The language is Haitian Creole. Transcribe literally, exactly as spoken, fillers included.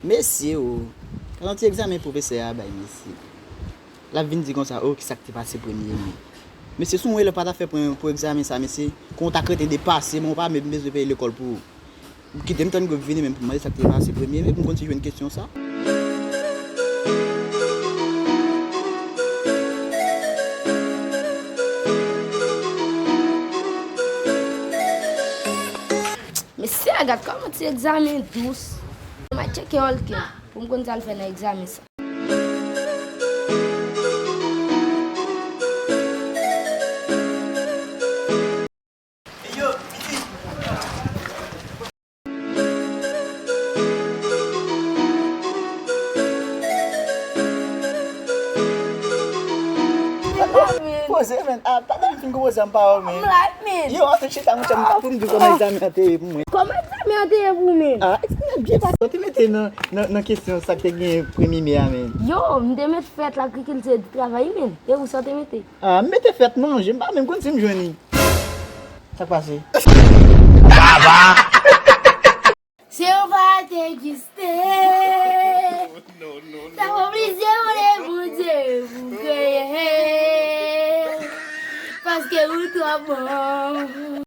Mesye o, gad yon ti egzamen pwofesè a bay mesye. L ap vin di konsa, o, kisa k te pase premye me? Mesye, si w wè lè w pa ta fè pwen pou egzamen sa, mesye, kon w ta k rete de pase, men w pa menm bezwen peye lekòl pou ou. Kite m tann gwo vini menm pou m mande sa k te pase premye me pou m konn si jwenn kesyon sa. Mesye a, gad kòman ti egzamen dous. M a tcheke Olke pou m konn sa l fè nan egzamen sa. Poze, men. Ah, pa tande m fin konpoze an pawòl, men. Yo, antre chita, monchè, m pa pou m di w kòman egzamen an te ye pou mwen. Kòman egzamen an te ye pou ou menm? Ah, egzamen an byen pase. Yo te mete nan, nan, nan kesyon sa k te gen premye me a, men. Yo, m te met fèt, lagrikilti, travay, men. E ou sa w te mete? Ah, m mete fèt, manje, m pa menm konn si m jwenn li. Sa k pase? Baba! Si w pa te egziste, t ap oblije mande Bondye pou kreye, paske ou twò bon.